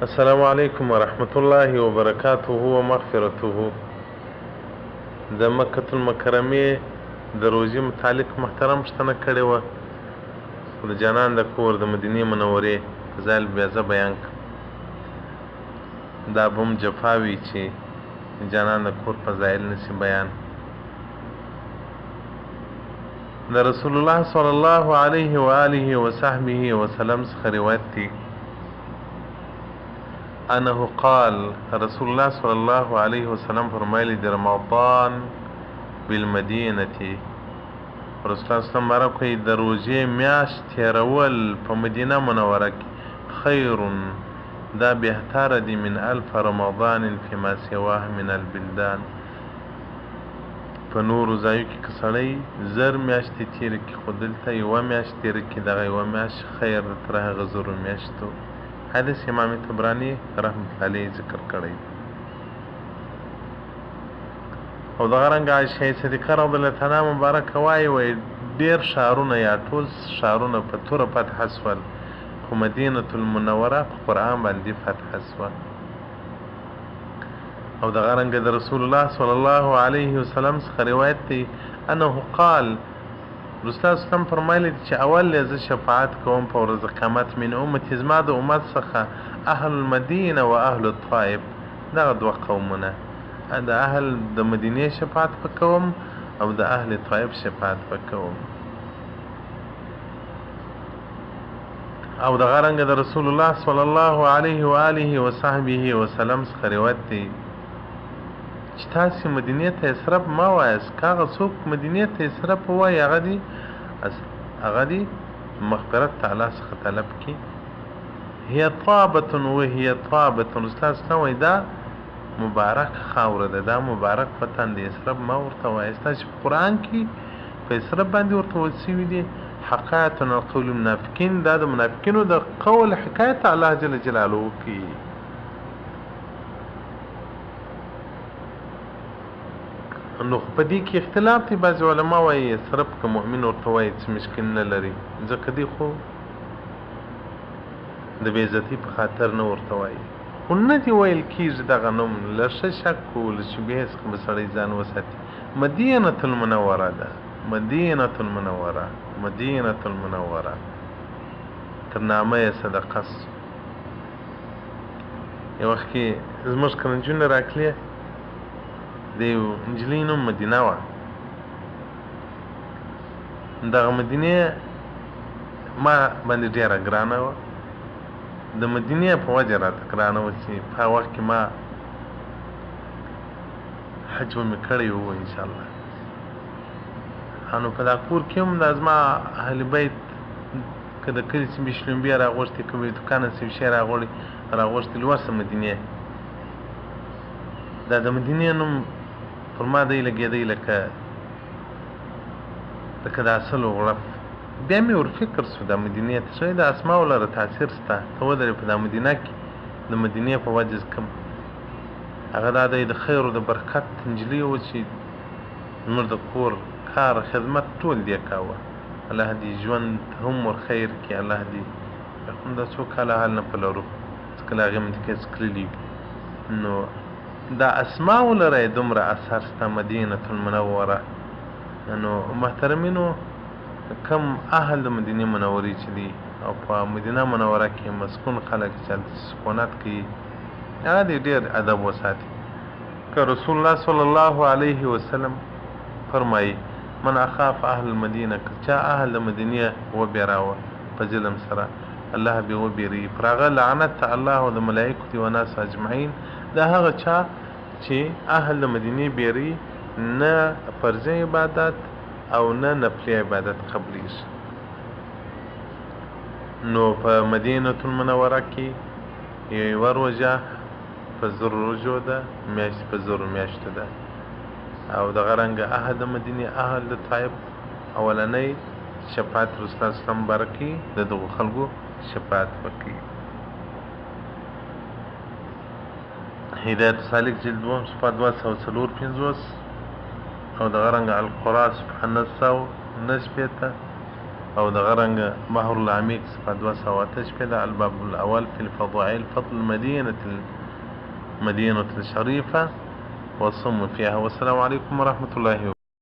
السلام علیکم ورحمة الله وبرکاته ومغفرته. د مکة المکرمې د روزي متعلق محترم پوښتنه کړې وه، خو د جانان د کور د مدینې منورې فضایل بیا زه بیان کړم. دا به هم جفا وي چې جانان د کور فضایل نسي بیان. د رسول الله صلی الله علیه و آله وصحبه وسلم څخه روایت دی انه قال، رسول الله صلی الله علیه وسلم فرمایلی د رمضان بالمدینه، رسول الله صلی الله علیه وسلم د روژې میاشت تېرول په مدینه منوره کې خیر، دا بهتره دی من الف رمضان فيما سواه من البلدان. په نورو ځایو کې که سړی 1000 میاشتې تېرې کړي، خو دلته یوه میاشت تېره کړي، دغه یوه میاشت خیر ده تر هغه 1000 میاشتو. حدیث امام طبراني رحمة الله علیه ذکر کړی. او دغه رنګ عایشه صدیقه رضی الله تعالی مبارکه وایي، وایي ډېر ښارونه یا ټول ښارونه په توره فتح سول، خو مدینة المنوره په قرآن باندې فتح سوه. او دغه رنګ د رسول الله صلی الله علیه وسلم څخه روایت دی انه قال، رسول الله وسلم فرمایلی چې اول یې زه شفاعت کوم په ورځ قیامت من امتي، زما د امت څخه اهل المدینه و اهل الطائف، دغه دوه قومونه، د اهل د مدینې شفاعت به کوم او د اهل طائف شفاعت به کوم. او دغه رنګ د رسول الله صلی الله علیه و آله وصحبه وسلم څخه روایت دی چې تاسې مدینې ته یثرب مه وایاست، که هغه څوک مدینې ته یثرب ووایي هغه دي مغفرت ته الله څخه طلب کړي. هي طابة وهي طابة، رسول الله صلی الله علیه وسلم وایي دا مبارک خاوره ده، دا مبارک وطن دی، یثرب مه ورته وایاست. تاسې په قرآن کې په یثرب باندې ورته ویل شوي دي حکایة عن قول المنافقین، دا د منافقینو د قول حکایت الله جل جلاله کوي. نو خو په دې کې اختلاف دی، بعضې علما وایي یثرب که مؤمن ورته وایي څه مشکل نه لري، ځکه دی خو د بې عزتۍ په خاطر نه ورته وایي، خو نه دي ویل کېږي دغه نوم له ښه شک او له شبهې څخه به سړی ځان وساتي. مدینة المنوره ده، مدینة المنوره، مدینة المنوره تر نامه یې صدقه سو. یو وخت کې زموږ کره نجونې راتلې، د یو نجلۍ نوم مدینه وه. دغه مدینې ما باندې ډېره ګرانه وه، د مدینې په وجه راته ګرانه وه چې په هغه وخت کې ما حج به مې کړی و انشاءالله. نو په دا کور کې هم دا زما اهل بیت که د کلي څه بشلومبې راغوښتې، که به یې دوکانه څه شی راغوښتې، لوسه مدینې. دا د مدینې نوم پر ما دی لګېدی لکه لکه د عسلو غړپ. بیا مې ور فکر سو دا مدینې ته ښایي د اسماو لره تاثیر سته، ته ودرې په دا مدینه کې د مدینې په وجه کوم هغه دا دی د خیر او د برکت نجلۍ وه چې زموږ د کور کار خدمت ټول دې کاوه. الله دې ژوند هم ور خیر کړي، الله دې هم دا څو کاله حال نه په لرو ځکه له هغې منطقې څخه تللي. نو دا اسماو لره یې دومره اثر سته مدینة المنوره. نو محترمینو کم اهل د مدینې منورې چې دي او په مدینه منوره کې مسکون خلک چې هلته سکونت کوي، هغه دې ډېر ادب وساتي. که رسول الله صلی الله علیه وسلم فرمایي من اخاف اهل المدینه، که چا اهل د مدینې وبېراوه په ظلم سره، الله به وبېروي، پر هغه لعنت ته الله او د ملایکو دي وناس اجمعین. دا هغه چا چې اهل د مدینې بېروي، نه فرضي عبادت او نه نفلي عبادت قبلیږي. نو په مدینة المنوره کې یوه روژه په 1000 روژو ده، میاشت په 1000 میاشتو ده. او دغه رنګه اهل د مدینې اهل د طائف اولنی شفاعت رسول الله صلی الله علیه وسلم مبارکي د دغو خلکو شفاعت وکړي. هدایت سالک جلد دوهم صفحه 254 او دغه رنګه القرآن صفحه 969. او دغه رنګ بحر العمیق صفحه 268، الباب الاول فی الفضائل فضل المدینة المدینة الشریفة والصوم فيها. والسلام علیکم ورحمة الله.